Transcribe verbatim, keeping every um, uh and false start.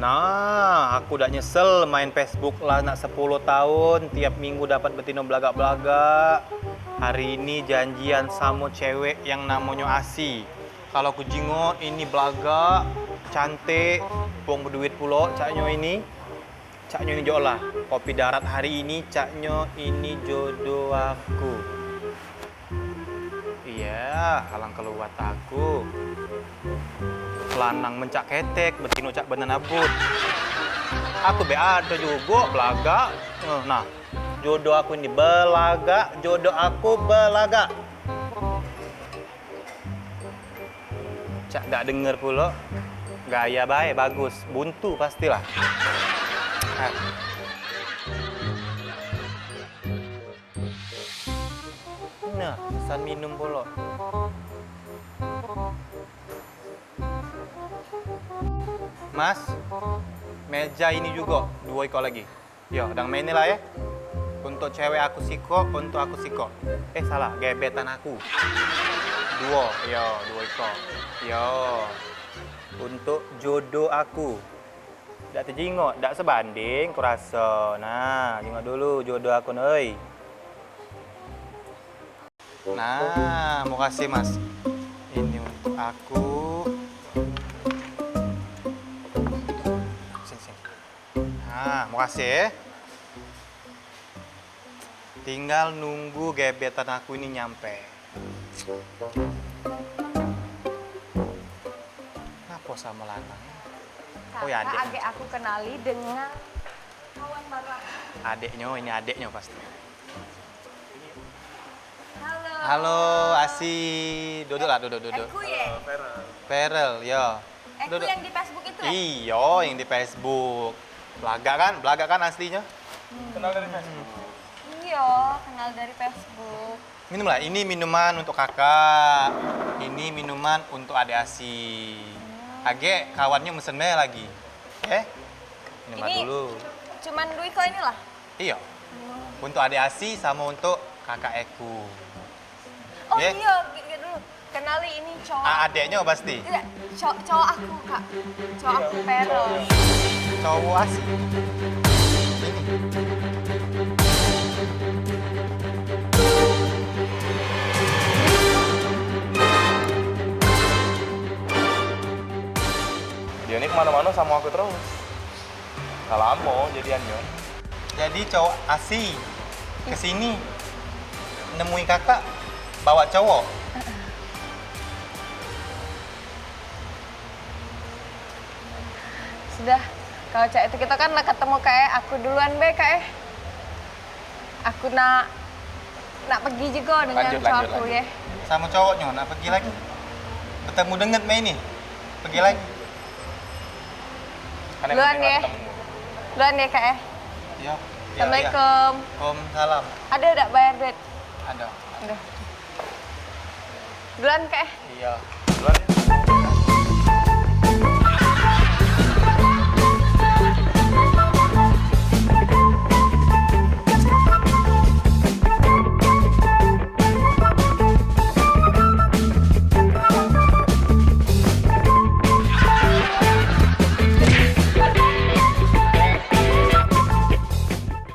Nah, aku dak nyesel main Facebook lah nak sepuluh tahun, tiap minggu dapat betino belagak-belagak. Hari ini janjian samo cewek yang namonyo Asi. Kalo ku jingok, ini belagak, cantik, wong beduit pulo, caknyo ini. Caknyo ini jok lah, kopi darat hari ini, caknyo ini jodoh aku. Iya, alang keluat aku. Lanang mencak ketek, betino cak benana but. Aku be ado jugo belagak. Eh, nah, jodoh aku ini belagak, jodoh aku belagak. Cak dak denger pulo. Gaya bae bagus, buntu pastilah. Ah. Nah, pesan minum pulo. Mas, meja ini jugo, duo ikok lagi. Yo, dang main ni lah, eh. Untuk cewek aku sikok, untuk aku sikok. Eh, salah, gebetan aku. Duo, yo, duo ikok. Yo. Untuk jodoh aku. Dak tejingok, dak sebanding ku raso. Nah, jingok dulu jodoh aku ni, oi. Nah, makasih, Mas. Ini untuk aku. Sini, sini. Nah, makasih. Tinggal nunggu gebetan aku ini nyampe. Ngapo samo lanang? Oh, ya, Kakak, adek. Agek aku kenali dengan kawan baru aku. Adeknyo, ini adeknyo pasti. Halo. Halo, Asi. Duduk lah, duduk, duduk. Eku ye? Feral, yo. Eku duduk. Yang di Facebook itu ya? Iyo, yang di Facebook. Belagak kan? Belagak kan aslinyo? Hmm. Kenal dari Facebook. Iyo, kenal dari Facebook. Minumlah, ini minuman untuk kakak. Ini minuman untuk adek Asi. Hmm. Agek kawannyo mesen bae lagi. Eh? Minum dulu. Cuman duo ikok inilah? Iyo. Untuk adek Asi samo untuk kakak Eku. Oh, iyo, gek dulu. Kenali ini cowok. Ah, adeknyo pasti. Tidak, cowok, cowok aku, Kak. Cowok aku, Pero. Cowok Asi. Ini. Dio ni kemano-mano samo aku terus. Lah lamo jadiannyo. Jadi cowok Asi ke sini nemui kakak bawa cowok. Sudah, kalau cak itu kita kan nak ketemu, Kak, eh. Aku duluan be, Kak, eh. Aku nak, nak pergi juga dengan cowok aku, ye. Samo cowoknyo nak pergi lagi. Betemu denget main ni. Pergi lagi. Duluan, ye. Duluan, ye, Kak, eh. Yo. Assalamualaikum. Waalaikumsalam. Ado dak bayar duit? Ado. Ado. Duluan, Kak, eh. Iyo. Duluan.